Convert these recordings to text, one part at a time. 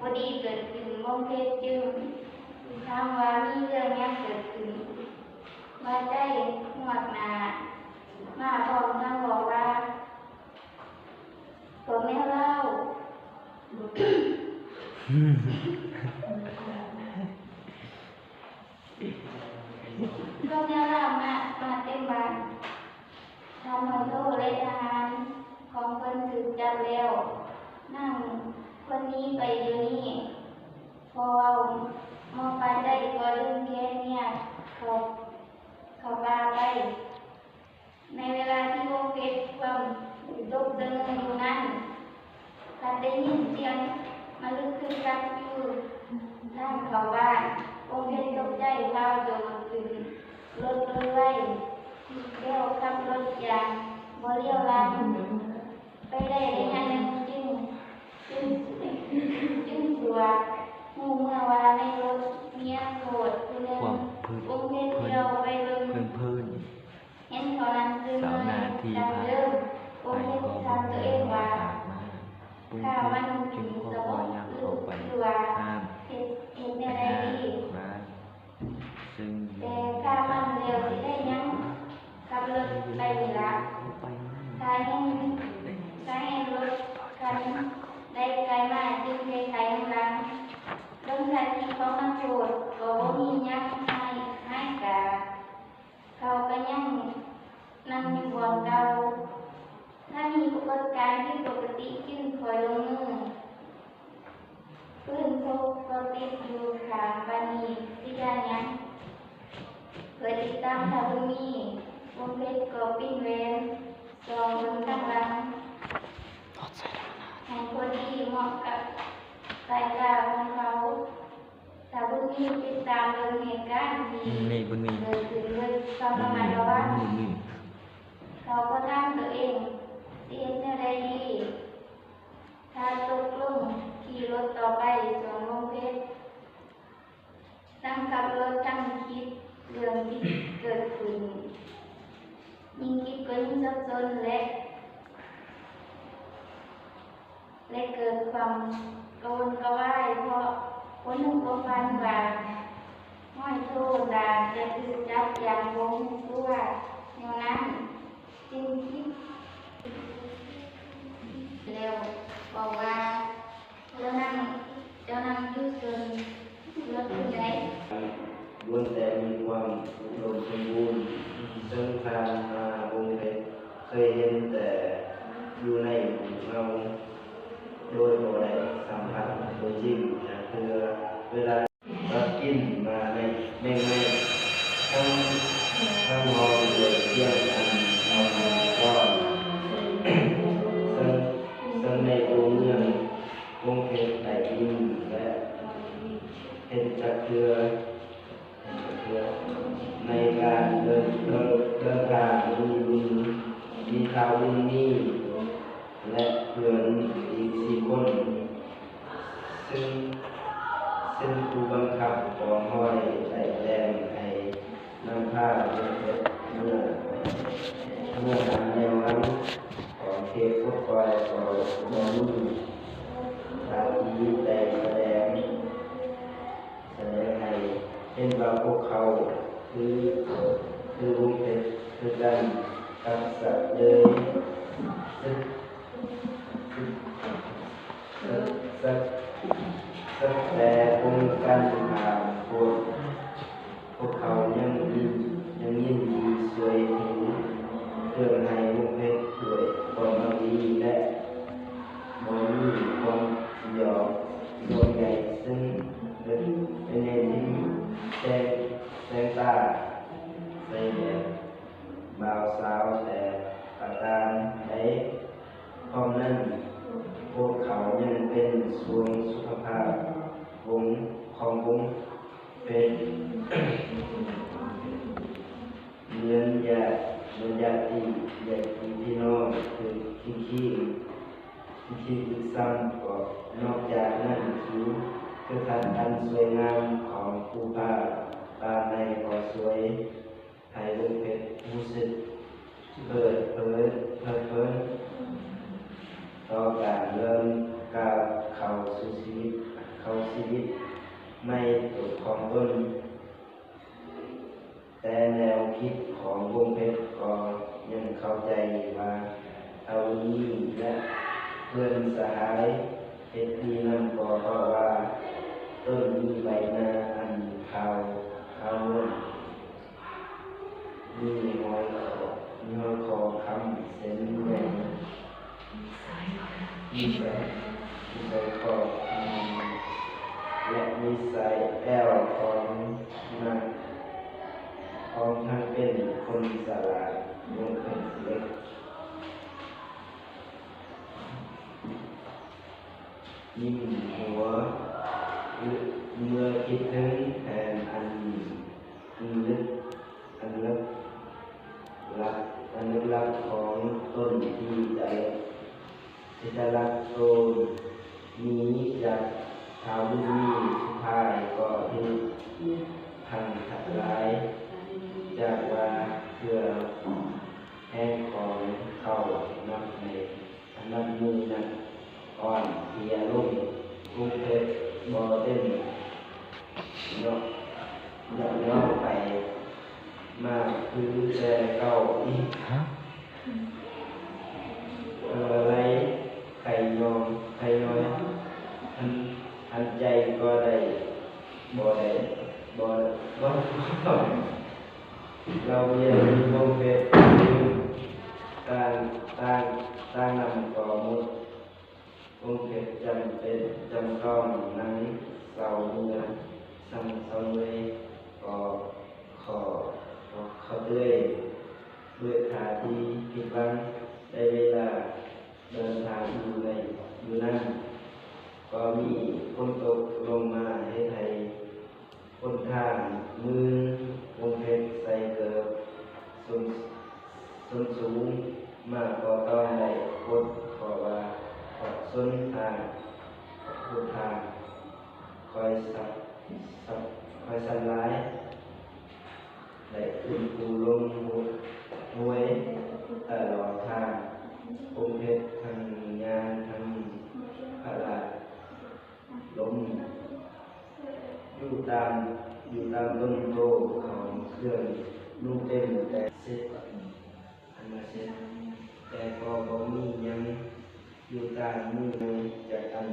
ພໍດີເກີດຂຶ້ນ, ວົງເພັດຈຶ່ງຖາມວ່າມີເລື່ອງຫຍັງເກີດຂຶ້ນ. ບາດໃຈງວດໜ້າມາພ້ອມທັງບອກວ່າ ພວກແມວລາວ ພວກແມວລາວມາ ມາເຕັມບ້ານ. ທ່ານຮ້ອຍໂທ ແລະ ທະຫານຂອງເພິ່ນຖືກຈັບແລ້ວ. ນາງຄວນໜີໄປດຽວນີ້. ພໍເວົ້າ ໝໍປ່າໃຈກໍດຶງແຂນເມຍເຂົ້າ ເຂົ້າປ່າໄປ. ໃນເວລາທີ່ວົງເພັດຄວາມຕົກຕະລຶງຢູ່ນັ້ນ, ພັດໄດ້ຍິນສຽງມະລຶກຄຶກຄັກຢູ່ທາງເຂົ້າບ້ານ. ວົງເພັດຕົກໃຈ ພາວໂດດຂຶ້ນລົດໂດຍໄວ, ແລ້ວຂັບລົດຢ່າງບໍ່ຫຼຽວຫຼັງໄປໄດ້ໄລຍະໜຶ່ງ, ຈຶ່ງ ຈຶ່ງ ຈຶ່ງສວດຮູ້ເມື່ອວ່າໃນລົດເມຍໂສດຜູ້ໜຶ່ງ. ວົງເພັດລຽວໄປເບິ່ງ ເຫັນເຂົານັ່ງຕື່ມເມີ່ອຍດັ່ງເດີມ. ວົງເພັດຖາມຕົວເອງວ່າ ຂ້າມັນກິນສະບົດ ຫຼືວ່າເຮັດ ເຮັດແນວໃດດີ? ແຕ່ຂ້າມັນແລ້ວຊິໄດ້ຫຍັງ? ຂັບລົດໄປນີ້ລະ. ຖ້າເຫັນ ຖ້າເຫັນລົດຄັນໃດໄກມາ ຈຶ່ງໄດ້ໄຖນຳຫຼັງ. ເບິ່ງທ່າທີຂອງນັກໂທດກໍບໍ່ມີຫຍັງຮ້າຍກາດ. ເຂົາກໍຍັງນັ່ງຢູ່ບ່ອນເກົ່າ. ຖ້າມີປາກົດການຜິດປົກກະຕິຈຶ່ງຄ່ອຍລົງມື. ປືນພົກກໍຕິດຢູ່ຂ້າງປານນີ້, ຊິຢ້ານຫຍັງ? ເພື່ອຕິດຕາມທ້າວບຸນມີ, ວົງເພັດກໍປິ່ນແວ່ນສ່ອງເບິ່ງທາງຫຼັງ ໃຫ້ພໍດີເໝາະກັບສາຍຕາຂອງເຂົາ. ທ້າວບຸນມີຕິດຕາມເບິ່ງເຫດການທີ່ເກີດຂຶ້ນດ້ວຍຄວາມລະມັດລະວັງ. ເຂົາກໍຖາມຕົວເອງ, ຊິເຮັດແນວໃດດີ? ຖ້າຕົກລົງຂີ່ລົດຕໍ່ໄປສວນວົງເພັດ, ທັງຂັບລົດທັງຄິດເລື່ອງທີ່ເກີດຂຶ້ນ, ຍິ່ງຄິດກໍຍິ່ງສັບສົນ ແລະ ແລະ ເກີດຄວາມກະວົນກະວາຍ ເພາະບໍ່ນຶກບໍ່ຝັນວ່າ ຮ້ອຍໂທດາຈະຖືກຈັບຢ່າງບໍ່ຮູ້ຕົວ. ຍ້ອນນັ້ນຈຶ່ງຄິດແລ້ວບອກວ່າ ເຈົ້ານັ່ງ ເຈົ້ານັ່ງຢູ່ເທິງລົດຜູ້ໃດ? ລ້ວນແຕ່ມີຄວາມອຸດົມສົມບູນ, ເຊິ່ງຜ່ານມາວົງເພັດເຄີຍເຫັນແຕ່ຢູ່ໃນຮູບເງົາ ໂດຍບໍ່ໄດ້ສຳຜັດຕົວຈິງຈັກເທື່ອ. ເວລາ ກັບກິ່ນມາແມງໄມ້ ທັງ ທັງຮ້ອງດ້ວຍສຽງອັນອ່ອນວອນ, ເຊິ່ງ ເຊິ່ງໃນຕົວເມືອງວົງເພັດໄດ້ຍິນ ແລະ ເຫັນຈັກເທື່ອ ເຫັນຈັກເທື່ອ. ໃນການເດີນ ເດີນ ເດີນທາງມີບຸນ ມີທ້າວບຸນມີ ແລະ ເພື່ອນອີກສີ່ຄົນ, ເຊິ່ງ ເຊິ່ງຜູ້ບັງຄັບກອງຮ້ອຍໄດ້ແຈ້ງໃຫ້ນຳພາເດັກເດັກເມືອ ເມືອຫາແນວນຳຂອງເຂດປົດປ່ອຍກໍບໍ່ມີທ່າທີໄດ້ສະແດງ ສະແດງໃຫ້ເຫັນວ່າພວກເຂົາຄື ຄືວົງເພັດຄືກັນກັບສັດເລີຍ. ສະ ສະ ສະ ສະແຕ່ກົງກັນຂ້າມພວກ ພວກເຂົາຍັງຍິນ ຍັງຍິນດີຊ່ວຍເຫື່ອເຄື່ອງໃຫ້ວົງເພັດດ້ວຍຄວາມຫວັງດີ ແລະ ບໍ່ມີຄວາມຢອກ ຢອກໃຫຍ່ ເຊິ່ງເປັນ ເປັນໃຫຍ່ທີ່ແສງ ແສງຕາໃສ່ແບບບ່າວສາວແຕ່ປະການໃດ. ພ້ອມນັ້ນ, ພວກເຂົາຍັງເປັນຫ່ວງສຸຂະພາບວົງ ຂອງວົງເພັດ ເໝືອນຍາດ ເໝືອນຍາດຕິ ຍາດຕິພີ່ນ້ອງ ຄືຄິງຄິງ ອີກຊ້ຳກໍນອກຈາກນັ້ນ, ທິວ ທິວທັດອັນສວຍງາມຂອງພູຜາປ່າໄມ້ກໍຊ່ວຍໃຫ້ວົງເພັດຮູ້ສຶກເພີດເພີນ ເພີດເພີນຕໍ່ການເລີ່ມກ້າວເຂົ້າສູ່ຊີວິດ. ໃນຕົວຂອງຕົນ. ແຕ່ແນວຄິດຂອງວົງເພັດກໍຍັງເຂົ້າໃຈວ່າ ທ້າວບຸນມີ ແລະ ເພື່ອນສະຫາຍເຮັດດີນຳ ກໍເພາະວ່າຕົນມີໃບໜ້າອັນຂາວ ຂາວໂພນ ມີຫອຍ ມີຫອຍຄໍຄຳເຊັ່ນແມ່ນ ນິໄສ ນິໄສ ນິໄສຂໍ້ ແລະ ນິໄສແອວຂອງນາງ ພ້ອມທັງເປັນຄົນສະຫຼາດ ລົງເປັນເຫຼັກ ຍິ້ມຫົວ ເມື່ອຄິດເຖິງແຜນອັນ ອັນລຶກ ອັນເລິກລັບ ອັນເລິກລັບຂອງຕົນທີ່ຈະ ທີ່ຈະລັກໂຕນໜີຈາກທ້າວບຸນມີ. ສຸດທ້າຍກໍຖືກພັງທະລາຍ ຈາກວ່າເຄືອແຮງຂອງເຂົານັບໃນ ນັບມື້ນັບອ່ອນເພຍລົງ. ກຸງເທບບໍ່ເຕັມ ເຍາະ ເຍາະ ເຍາະໄປມາຄືແຕ່ເກົ່າອີກ. ເອີ ໄລ່ໄຂ່ຍອງ ໄຂ່ຍອຍ ຫັນ ຫັນໃຈກໍໄດ້ ບໍ່ໄດ້ ບໍ່ ບໍ່ ບໍ່ ເຫຼົ່າວຽນມີວົງເພັດ ຕ່າງ ຕ່າງ ຕ່າງນຳກໍໝົດ. ວົງເພັດຈຳເປັນ ຈຳຕ້ອງນັ່ງເຊົາເມື່ອ ສັງສະເຫວີຍ ກໍຂໍ ຂໍເຕືອຍ ດ້ວຍທ່າທີຜິດຫວັງ. ໄດ້ເວລາເດີນທາງຢູ່ໃນ ຢູ່ນັ້ນ ກໍມີຝົນຕົກລົງມາ ເຮັດໃຫ້ ຫົນທາງມື່ນ. ວົງເພັດໃສ່ເກີບ ສົ້ນ ສົ້ນສູງມາກໍຕ້ອງໄດ້ປົດ ເພາະວ່າເພາະສົ້ນທາງ ຫົນທາງຄ່ອຍສັກ ສັກ ຄ່ອຍສັນຫຼາຍ ແລະ ຂຶ້ນພູລົງຫ້ວຍຕະຫຼອດທາງ. ວົງເພັດທັງຍ່າງທັງພະລາດ ລົມ ຢູ່ຕາມ ຢູ່ຕາມຕົ້ນໂພຂອງເຄື່ອງນຸ່ງເຕັມແຕ່ເສດ ອັນມາເສດ ແຕ່ກໍບໍ່ມີຫຍັງ ຢູ່ຕາມມືໃນຈັກອັນ.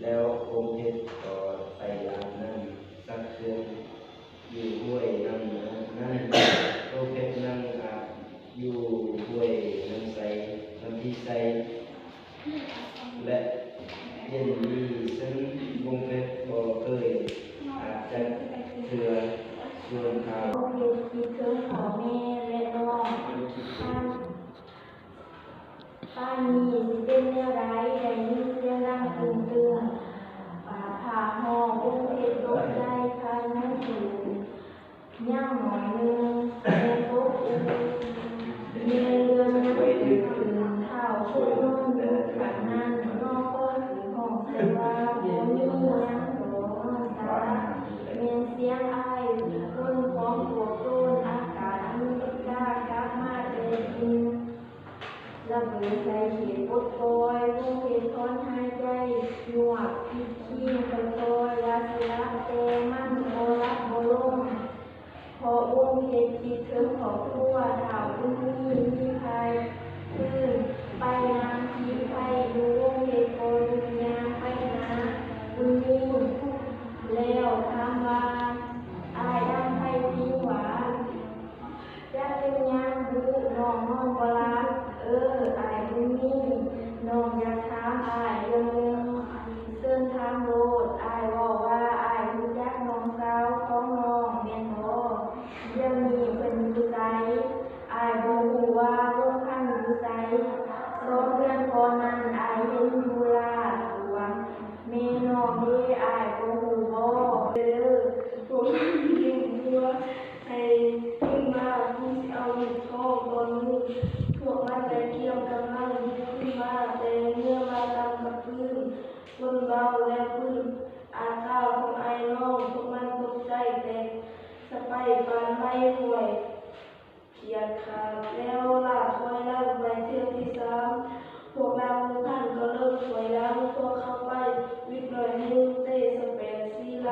ແລ້ວວົງເພັດກໍໄປອາບນ້ຳຊັກເຄື່ອງ ຢູ່ຫ້ວຍນ້ຳນັ້ນ. ໂຕເພັດນັ່ງອາບຢູ່ຫ້ວຍນ້ຳໃສ ນ້ຳທີ່ໃສ ແລະ ເຢັນດີ ເຊິ່ງວົງເພັດບໍ່ເຄີຍອາບຈັກເທື່ອ. ສ່ວນທ້າວ ວົງເພັດຄິດເຖິງພໍ່ແມ່ ແລະ ນ້ອງ ປ້າ ປ້ານີ້ຊິເປັນແນວໃດ ໄດ້ຍິນສຽງດັງຕຶ້ງໆ ປາ ຟ້າຮ້ອງ. ວົງເພັດຕົກໃຈ ຄາຍເງິນສູງ ຍັງໜ້ອຍໜຶ່ງ ແມ່ນຕົກອູ່ ແມ່ນເລື່ອງຍັງເກີດຂຶ້ນ. ທ້າວຄົງນອນຢູ່ຂ້າງນັ້ນ ນ້ອງກໍຊິຮ້ອງໃສ່ວ່າ ບໍ່ມີຫຍັງດອກ ນ້ອງສາ ແມ່ນສຽງອ້າຍຄົນຂອງພວກໂຈນອາກາດອາເມລິກາ ກັບມາແຕ່ຈີນ ລະເບີດໃສ່ເຂດປົດປ່ອຍ. ວົງເພັດຖອນຫາຍໃຈ ຍວບ ປິດຄີງຄ່ອຍໆ ວ່າຊິຫຼັບ ແຕ່ມັນບໍ່ຫຼັບບໍ່ລົງ ເພາະວົງເພັດຄິດເຖິງຄອບຄົວ. ທ້າວບຸນມີມີໄພ ຄືໄປນຳຜີໄພຢູ່. ວົງເພັດກໍລຸກຍ່າງໄປຫາບຸນມີ ແລ້ວຖາມວ່າ ອ້າຍດຳໄພພິງຫວາ ຈັກເປັນຫຍັງດຸ ນ້ອງນອນບໍ່ຫຼັບ. ເອີ ອ້າຍບຸນມີ ນ້ອງຢາກຖາມອ້າຍເລື່ອງໜຶ່ງ ເຊີນຖາມໂລດ. ອ້າຍເວົ້າວ່າ ອ້າຍຮູ້ຈັກນ້ອງສາວຂອງນ້ອງແມ່ນບໍ່? ດຽວນີ້ເພິ່ນຢູ່ໃສ? ອ້າຍບໍ່ຮູ້ວ່າວົງພັນຢູ່ໃສ. ສອງເດືອນກ່ອນນັ້ນ ອ້າຍເຫັນຢູ່ລາດຫຼວງ. ແມ່ນ້ອງເດ ອ້າຍບໍ່ຮູ້ບໍ່? ເດີ ພວກມັນຍິງຫົວໃສ່ຂຶ້ນມາ ກູຊິເອົາລູກທ້ອງຕອນໜຶ່ງ. ພວກມັນໄດ້ກຽມກຳລັງບຸກຂຶ້ນມາ ແຕ່ເມື່ອມາຕຳກັບປືນ ຄົນເບົາ ແລະ ປືນອາກາຂອງອ້າຍນ້ອງ ພວກມັນຕົກໃຈແຕກສະໄປປານໄໝຫ້ວຍ ຂຽດຂາດແລ້ວລາກຖອຍຫຼັງໄປເທື່ອທີສາມ. ພວກນັກລົບພັນກໍເລີ່ມຖອຍຫຼັງພວກເຂົາໄປ. ວິກໜ້ອຍໜຶ່ງເຕະສະແປນສີລາ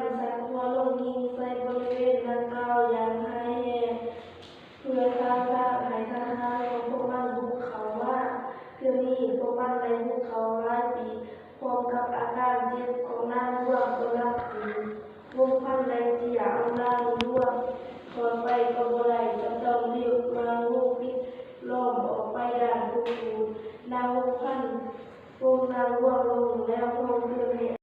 ນສັນຫົວລົງຍິງໃສ່ບໍລິເວນດັ່ງກ່າວຢ່າງຮ້າຍແຮງ ເພື່ອທ້າທາຍໃຫ້ທະຫານຂອງພວກມັນບຸກເຂົ້າມາ. ເທື່ອນີ້ພວກມັນໄດ້ບຸກເຂົ້າຫຼາຍປີ ພ້ອມກັບອາການເຈັບຂອງນາງຫຼວງກໍໜັກຂຶ້ນ. ວົງພັນໄລ່ເຈ້ຍເອົານາງຫຼວງຖອນໄປກໍບໍ່ໄດ້ ຈະຕ້ອງເລີກມາງູປິດລ້ອມອອກໄປດ້ານຜູ້. ນາງວົງພັນປົງນາງຫຼວງລົງແລ້ວຮ້ອງເຕືອນໃຫ້